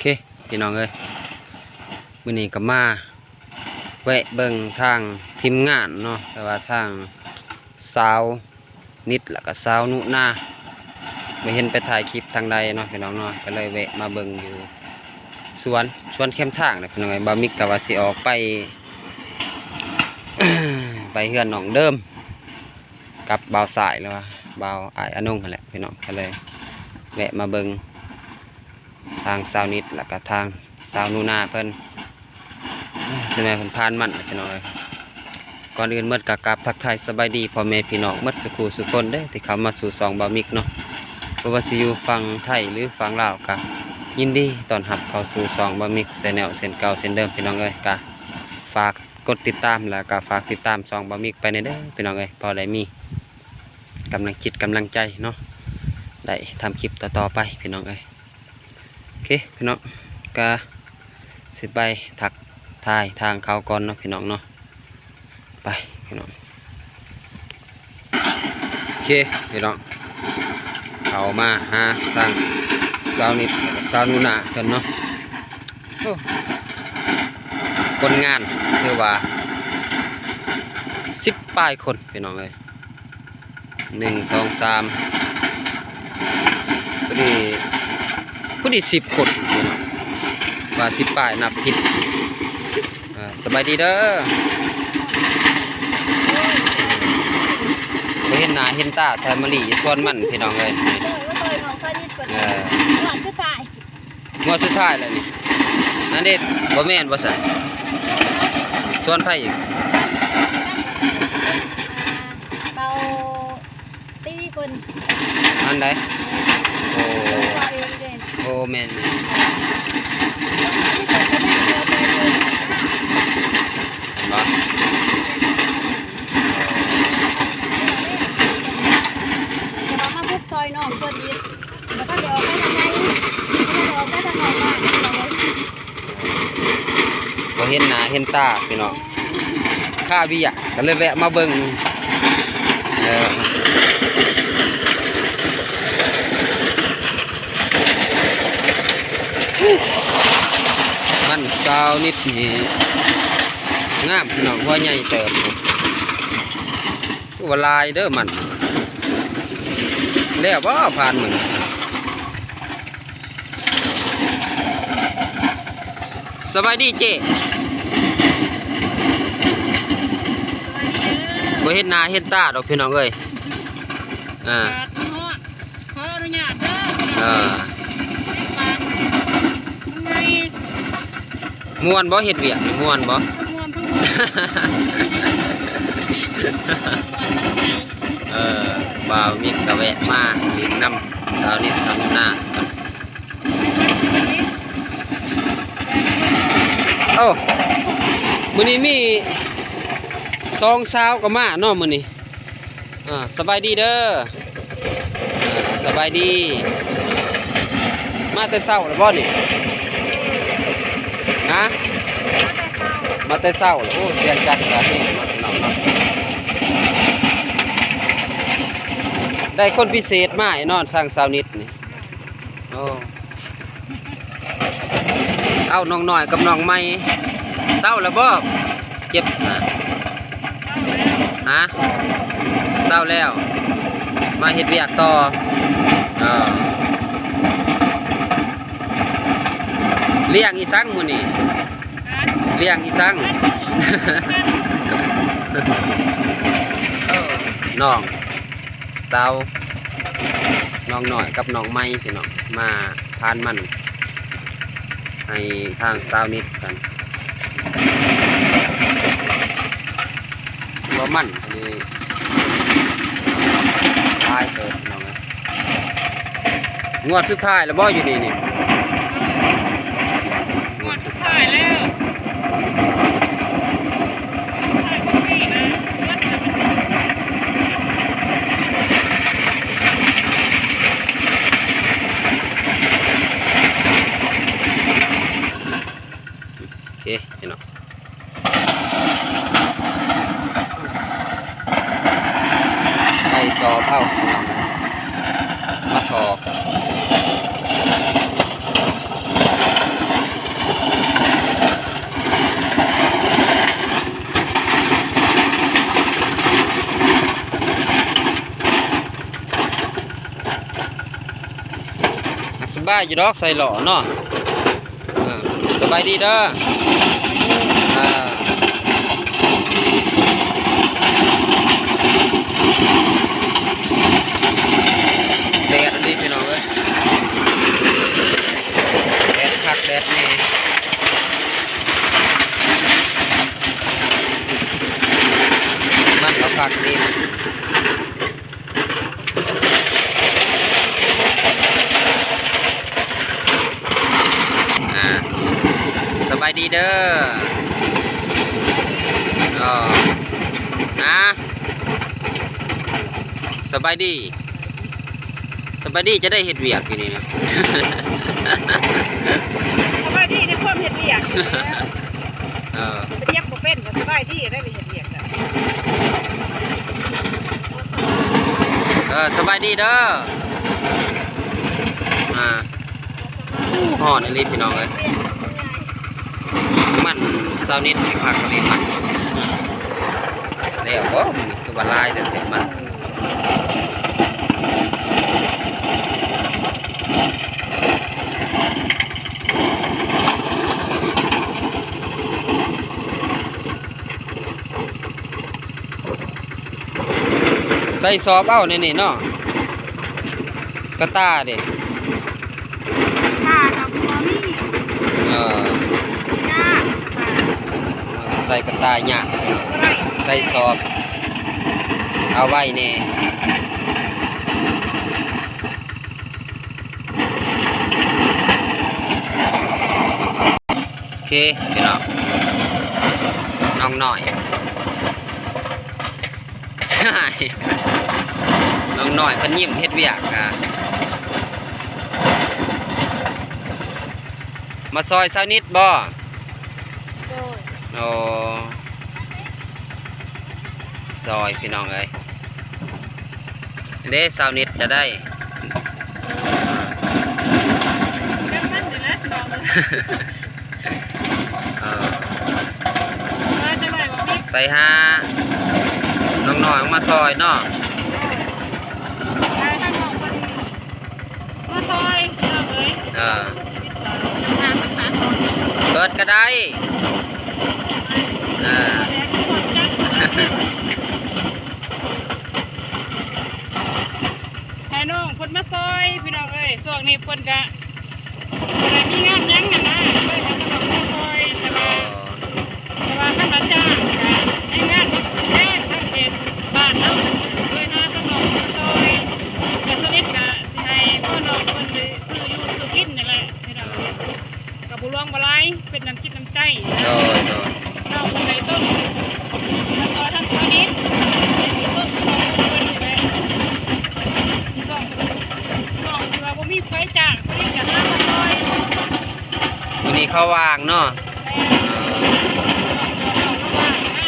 ເຄ ພີ່ນ້ອງເອີຍ ມື້ນີ້ກໍມາແວະເບິ່ງທາງທີມງານເນາະ ແຕ່ວ່າທາງສາວນິດ ແລ້ວກໍສາວນຸນາ ບໍ່ເຫັນໄປຖ່າຍຄລິບທາງໃດເນາະ ພີ່ນ້ອງເນາະ ກໍເລີຍແວະມາເບິ່ງຢູ່ສວນ ສວນແຄມທາງນະ ພີ່ນ້ອງເອີຍ. ບ່າວມິກກໍວ່າຊິອອກໄປ ໄປເຮືອນນ້ອງເດີມ ກັບບ່າວຊາຍ ຫຼືວ່າບ່າວອ້າຍອານົງຫັ້ນແຫຼະ ພີ່ນ້ອງ ກໍເລີຍແວະມາເບິ່ງທາງສາວນິດ ແລ້ວກໍທາງສາວໜູນາເພິ່ນ ຊິແມ່ນເພິ່ນຜ່ານມັນ ພີ່ນ້ອງເອີຍ. ກ່ອນອື່ນໝົດກໍກາບທັກທາຍສະບາຍດີພໍ່ແມ່ພີ່ນ້ອງໝົດສູ່ຄູ່ສູ່ຄົນເດີ ທີ່ເຂົ້າມາສູ່ຊ່ອງບ່າວມິກເນາະ ບໍ່ວ່າຊິຢູ່ຝັ່ງໄທ ຫຼື ຝັ່ງລາວ ກໍຍິນດີຕ້ອນຮັບເຂົ້າສູ່ຊ່ອງບ່າວມິກແຊນແນວເຊັ່ນເກົ່າເຊັ່ນເດີມ ພີ່ນ້ອງເອີຍ. ກໍຝາກ ກົດຕິດຕາມ ແລ້ວກໍຝາກຕິດຕາມຊ່ອງບ່າວມິກໄປແດ່ເດີ ພີ່ນ້ອງເອີຍ ພໍໄດ້ມີກຳລັງຈິດກຳລັງໃຈເນາະ ໄດ້ທຳຄລິບຕໍ່ໆໄປ ພີ່ນ້ອງເອີຍ. ໂອເຄ ພີ່ນ້ອງ ກໍຊິໄປທັກທາຍທາງເຂົາກ່ອນເນາະ ພີ່ນ້ອງເນາະ ໄປ ພີ່ນ້ອງ. ໂອເຄ ພີ່ນ້ອງ ເຂົ້າມາຫາທາງສາວນິດ ແລ້ວກໍສາວໜູນາເພິ່ນເນາະ. ໂອ້ ຄົນງານຖືວ່າສິບປາຍຄົນ ພີ່ນ້ອງເອີຍ ໜຶ່ງ ສອງ ສາມ ພໍດີ ພໍດີສິບຄົນ ພີ່ນ້ອງ ວ່າສິບປາຍ ນັບຜິດ. ເອີ ສະບາຍດີເດີ ບໍ່ເຫັນໜ້າເຫັນຕາ ຖ່າຍມາລີຢູ່ສວນມັນ ພີ່ນ້ອງເອີຍ. ເອີ ງວດສຸດທ້າຍ ງວດສຸດທ້າຍແລ້ວນີ້ ນັ້ນເດ້ ບໍ່ແມ່ນບໍ່ຊັ້ນ ສວນໃຜອີກ? ເບົາ ຕີເພິ່ນ ອັນໃດ? ໂອ້ ເພິ່ນວ່າເອງເດ້ ໂອ້ ແມ່ນໆ ເຫັນບໍ່? ແຕ່ວ່າມາບຸກຊ່ອຍນ້ອງເພິ່ນອີກ ບໍ່ທັນໄດ້ອອກໄປທາງໃດ ບໍ່ທັນໄດ້ອອກໄປທາງນອກບ້ານ ບໍ່ເຫັນໜ້າເຫັນຕາພີ່ນ້ອງ ຄາວຽກ ກໍເລີຍແວະມາເບິ່ງ ເອີ ມັນສາວນິດນີ້ງາມພີ່ນ້ອງ ຫົວໃຫຍ່ເຕີບ ໂອ້ ວ່າຫຼາຍເດີມັນ ແລ້ວບໍ່ຜ່ານມື້ນີ້? ສະບາຍດີເຈ້ ບໍ່ເຫັນໜ້າເຫັນຕາດອກພີ່ນ້ອງເອີຍ ອ່າ ອາກາດມັນຮ້ອນ ຂໍອະນຸຍາດເດີ ເອີ ໃນປ່າມັນໃຫຍ່ ມ່ວນບໍ່ ເຮັດວຽກນີ້ມ່ວນບໍ່? ມ່ວນທັງມ່ວນ ເອີ ບ່າວມິກກໍແວະມາຫຼິ້ນນຳສາວນິດ ສາວໜູນາ. ເອົ້າ ມື້ນີ້ມີສອງສາວກໍມາເນາະມື້ນີ້ ອ່າ ສະບາຍດີເດີ ອ່າ ສະບາຍດີ ມາແຕ່ເຊົ້າແລ້ວບໍ່ນີ້? ຮະ? ມາແຕ່ເຊົ້າ ມາແຕ່ເຊົ້າແລ້ວ ໂອ້ ສຽງຈັກກະແຮງເນາະ ພີ່ນ້ອງເນາະ ໄດ້ຄົນພິເສດມາເນາະ ທາງສາວນິດນີ້ ໂອ້. ເອົ້າ ນ້ອງນ້ອຍກັບນ້ອງໃໝ່ ເຊົາແລ້ວບໍ່? ເຈັບ ຮະ? ເຊົາແລ້ວ ມາເຮັດວຽກຕໍ່ ເອີ ລ້ຽງອີສັງມື້ນີ້? ລ້ຽງອີສັງ? ເອີ ນ້ອງ ສາວ ນ້ອງນ້ອຍກັບນ້ອງໃໝ່ ພີ່ນ້ອງ ມາຜ່ານມັນໃຫ້ທາງສາວນິດກັນ ບໍ່ມັນນີ້ ຫຼາຍເຕີບ ພີ່ນ້ອງເອີຍ. ງວດສຸດທ້າຍແລ້ວບໍ່ຢູ່ນີ້ນີ້? ງວດສຸດທ້າຍແລ້ວ ໂອເຄ ພີ່ນ້ອງ ໄປຕໍ່ເອົາ ພີ່ນ້ອງເອີຍ ມາຖອກ ສະບາຍຢູ່ດອກ ໃສ່ລໍ້ເນາະ. ເອີ ສະບາຍດີເດີ. ເອີ ແດດອີ່ຫຼີພີ່ນ້ອງເອີຍ ແດດຄັກແດດແນ່. ມັນກໍຄັກດີ. ອ່າ ສະບາຍດີເດີ. ເອີ ອ່າ ສະບາຍດີ ສະບາຍດີ ຈະໄດ້ເຮັດວຽກຢູ່ນີ້ນະ. ສະບາຍດີໃນຄວາມເຮັດວຽກນີ້ແຫຼະ. ເອີ ໄປຢຽບບໍ່ເປັນກໍສະບາຍດີໄດ້ໄປເຮັດວຽກນະ. ເອີ ສະບາຍດີເດີ. ອ່າ ຮ້ອນອີ່ຫຼີພີ່ນ້ອງເອີຍ. ມັນຊາວນິດຄັກອີ່ຫຼີມັນ. ແລ້ວບໍ່ ມັນຄືວ່າຫຼາຍແທ້ມັນ. ໃສ່ສອບເອົາໃນນີ້ເນາະ ກະຕ່າເດ. ກະຕ່າກໍບໍ່ມີ. ເອີ ຍາກ ໃສ່ກະຕ່າຍາກ ບໍ່ໄດ້ ໃສ່ສອບເອົາໄວ້ແດ່. ໂອເຄພີ່ນ້ອງ ນ້ອງນ້ອຍ ນ້ອງນ້ອຍເພິ່ນຍິ້ມເຮັດວຽກ ອ່າ ມາຊ່ອຍຊາວນິດບໍ່? ໂດຍ ໂອ້ ຊ່ອຍພີ່ນ້ອງເອີຍ. ເດ້ ຊາວນິດຈະໄດ້ ເອີ ໄປຫານ້ອງນ້ອຍມາຊ່ອຍເນາະ. ມາຊ່ອຍເດີ. ເອີ ເປີດກໍໄດ້ ເອີ ໃຫ້ນ້ອງເພິ່ນມາຊ່ອຍພີ່ນ້ອງເອີຍ. ຊ່ວງນີ້ເພິ່ນກະບໍ່ໄດ້ມີງານຫຍັງຫັ້ນນະ ເພິ່ນກະມາຊ່ອຍ ແຕ່ວ່າ ແຕ່ວ່າຄັນວ່າຈ້າງກະໃນງານມັນຊິແພງ ທາງເຂດບ້ານເຮົາເລີຍຫາທາງນ້ອງມາຊ່ອຍ ກະສະເດັດກະຊິໃຫ້ພໍ່ນ້ອງເພິ່ນໄດ້ຊື້ຢູ່ຊື້ກິນນີ້ແຫຼະພີ່ນ້ອງເອີຍ. ກະບໍ່ຫຼວງບໍ່ຫຼາຍ ເປັນນ້ຳຈິດນ້ຳໃຈນະ. ໂດຍ ໂດຍ ນ້ອງເພິ່ນໄດ້ຕົ້ນ ມາຊ່ອຍທາງຊາວນິດ ໄດ້ຕົ້ນມາຊ່ອຍເພິ່ນນີ້ແຫຼະ. ນ້ອງ ນ້ອງທີ່ວ່າບໍ່ມີໃຜຈ້າງ ສະເດັດກະຫາມາຊ່ອຍ. ມື້ນີ້ເຂົາວ່າງເນາະ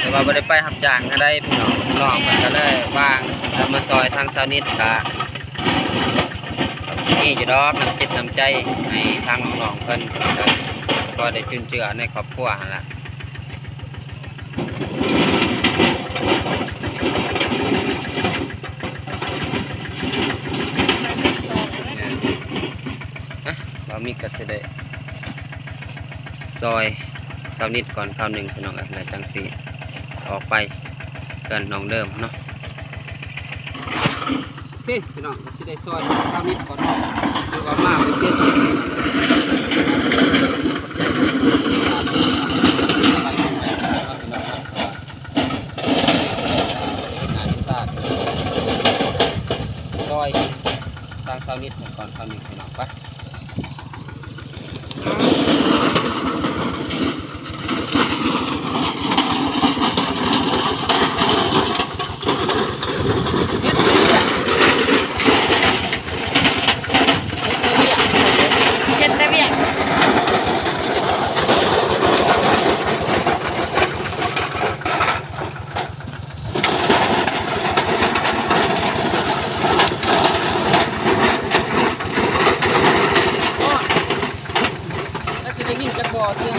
ແຕ່ວ່າບໍ່ໄດ້ໄປຮັບຈ້າງທາງໃດພີ່ນ້ອງ ນ້ອງເພິ່ນກໍເລີຍວ່າງ ແລ້ວມາຊ່ອຍທາງຊາວນິດກະມີຢູ່ດອກ ນ້ຳຈິດນ້ຳໃຈໃຫ້ທາງນ້ອງໆເພິ່ນ ກໍພໍໄດ້ຈຸນເຈືອໃນຄອບຄົວຫັ້ນລະ. ບ່າວມິກກໍຊິໄດ້ຊ່ອຍຊາວນິດກ່ອນຄາວໜຶ່ງພີ່ນ້ອງເອີຍ ແລ້ວຈັ່ງຊິອອກໄປເຮືອນນ້ອງເດີມເນາະ. ໂອເຄພີ່ນ້ອງ ກໍຊິໄດ້ຊ່ອຍຊາວນິດກ່ອນເນາະ ຄືວ່າມາບໍ່ເປັນ ຊ່ອຍທາງຊາວນິດກ່ອນຄາວໜຶ່ງພີ່ນ້ອງ ໄປ. ເຮັດແຕ່ວຽກ ເຮັດແຕ່ວຽກ. ແລ້ວຊິໄດ້ຍິນຈັກບໍ່ ສຽງ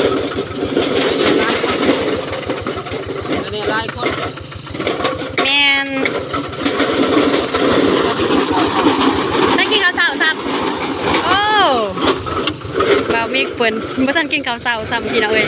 ໂ ເພິ່ນບໍ່ທັນກິນເຂົ້າເຊົ້າຊ້ຳ ພີ່ນ້ອງເອີຍ.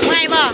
ເມື່ອຍບໍ່?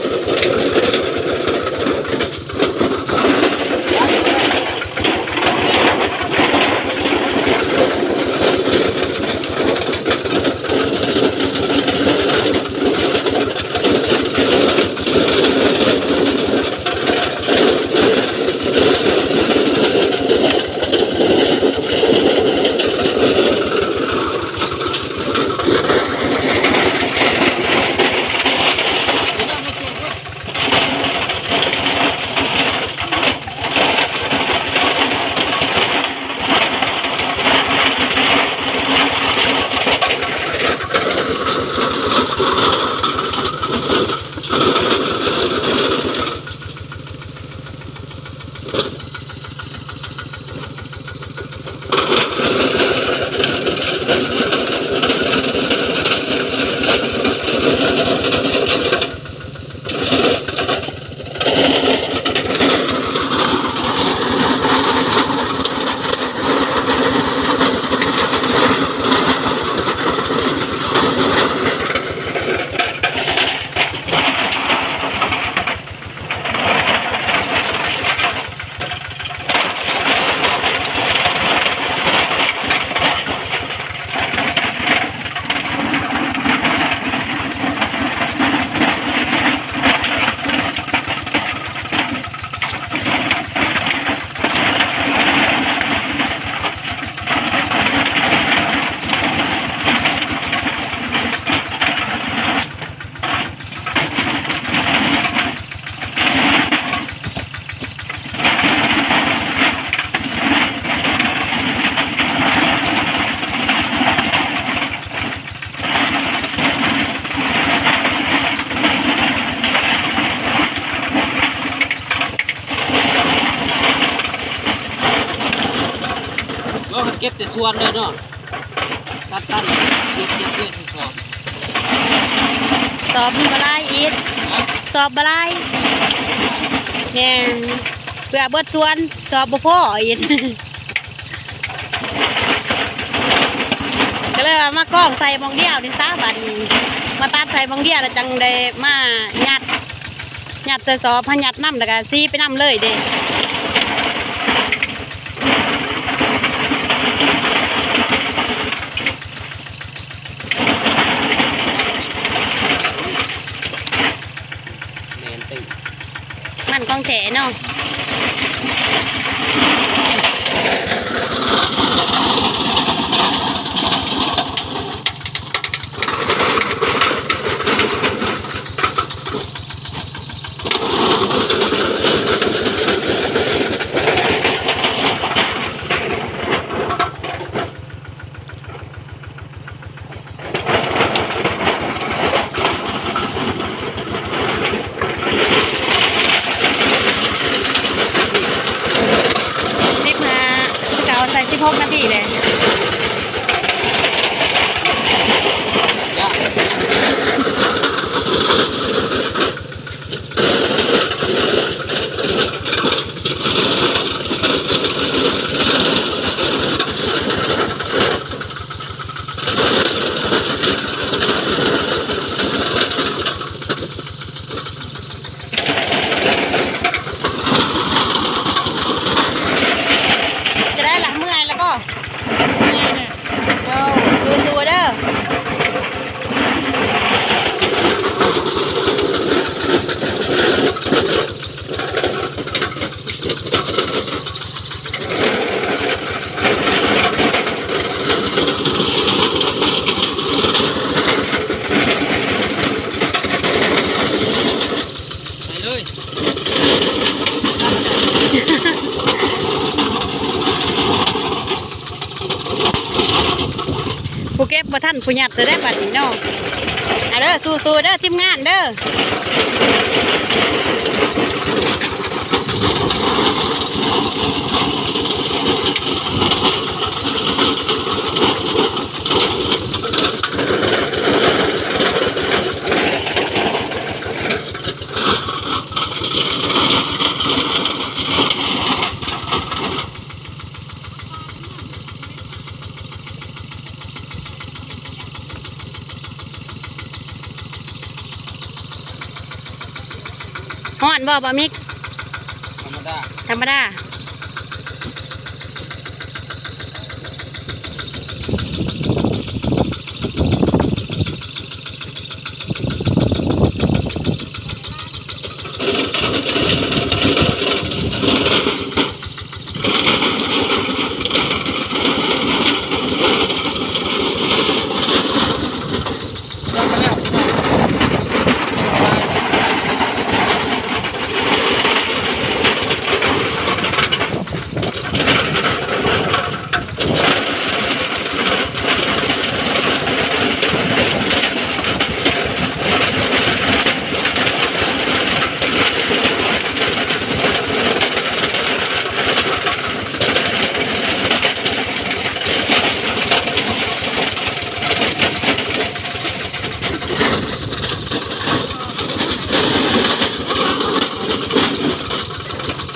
ບໍ່ ເກັບແຕ່ສວນເລີຍເນາະ. ຕັດ ຕັດ ເກັບ ເກັບ ເກັບໃສ່ສອບ. ສອບມັນບໍ່ຫຼາຍອີກ. ຮະ? ສອບບໍ່ຫຼາຍ. ແມ່ນ. ເພື່ອເບິດສວນ ສອບບໍ່ພໍອີກ. ກໍເລີຍວ່າມາກອງໃສ່ໝ່ອງດຽວນີ້ຊະ ບັດນີ້ ມາຕັດໃສ່ໝ່ອງດຽວ ແລ້ວຈັ່ງໄດ້ມາຍັດ ຍັດໃສ່ສອບ ເຮົາຍັດນຳ ແລ້ວກໍສີໄປນຳເລີຍເດ້. ແມ່ນຂອງແທ້ເນາະ. ນຜູ້ຫຍັດເດີບັດນີ້ເນາະ. ເອົາເດີ ສູ້ໆເດີທີມງານເດີ. ຮ້ອນບໍ່ ບ່າວມິກ? ທຳມະດາ ທຳມະດາ.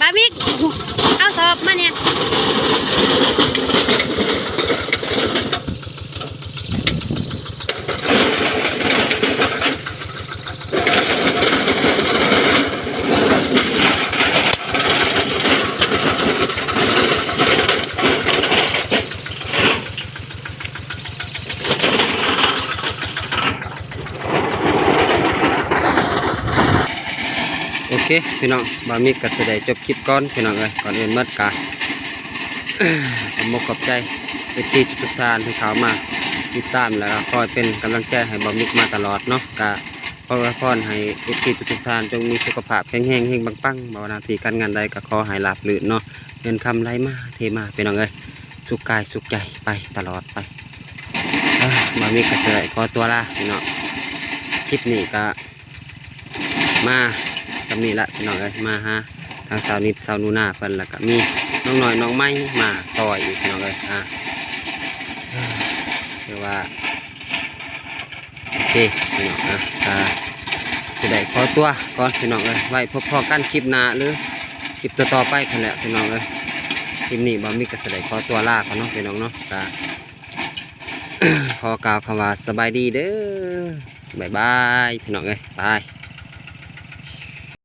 ບາມິກ ເອົາສອບມາແດ່. ໂອເຄພີ່ນ້ອງ ບ່າວມິກກໍຊິໄດ້ຈົບຄລິບກ່ອນພີ່ນ້ອງເອີຍ. ກ່ອນອື່ນໝົດກໍຂອບອົກຂອບໃຈເອັຟຊີທຸກໆທ່ານທີ່ເຂົ້າມາຕິດຕາມ ແລ້ວກໍຄອຍເປັນກຳລັງໃຈໃຫ້ບ່າວມິກມາຕະຫຼອດເນາະ. ກໍຂໍອວຍພອນໃຫ້ເອັຟຊີທຸກໆທ່ານຈົ່ງມີສຸຂະພາບແຂງແຮງເຮັງປັງໆ, ບໍ່ວ່າໜ້າທີ່ການງານໃດກໍຂໍໃຫ້ລາບລື່ນເນາະ, ເງິນຄຳໄຫຼມາເທມາພີ່ນ້ອງເອີຍ. ສຸກກາຍສຸກໃຈໄປຕະຫຼອດໄປ. ອ່າ ບ່າວມິກກໍຊິໄດ້ຂໍຕົວລາພີ່ນ້ອງ. ຄລິບນີ້ກໍມາສ່ຳນີ້ລະພີ່ນ້ອງເອີຍ, ມາຫາທາງສາວນິດ ສາວໜູນາເພິ່ນ ແລ້ວກໍມີນ້ອງນ້ອຍນ້ອງໃໝ່ມາຊ່ອຍອີກພີ່ນ້ອງເອີຍ. ອ່າ ຖືວ່າ ໂອເຄພີ່ນ້ອງ ອ່ະ ກໍຊິໄດ້ຂໍຕົວກ່ອນພີ່ນ້ອງເອີຍ, ໄວ້ພົບພໍ້ກັນຄລິບໜ້າ ຫຼື ຄລິບຕໍ່ໆໄປພຸ້ນແຫຼະພີ່ນ້ອງເອີຍ. ຄລິບນີ້ບ່າວມິກກໍຊິໄດ້ຂໍຕົວລາກ່ອນເນາະພີ່ນ້ອງເນາະ, ກໍຂໍກ່າວຄຳວ່າສະບາຍດີເດີ, ບາຍບາຍພີ່ນ້ອງເອີຍ ບາຍ.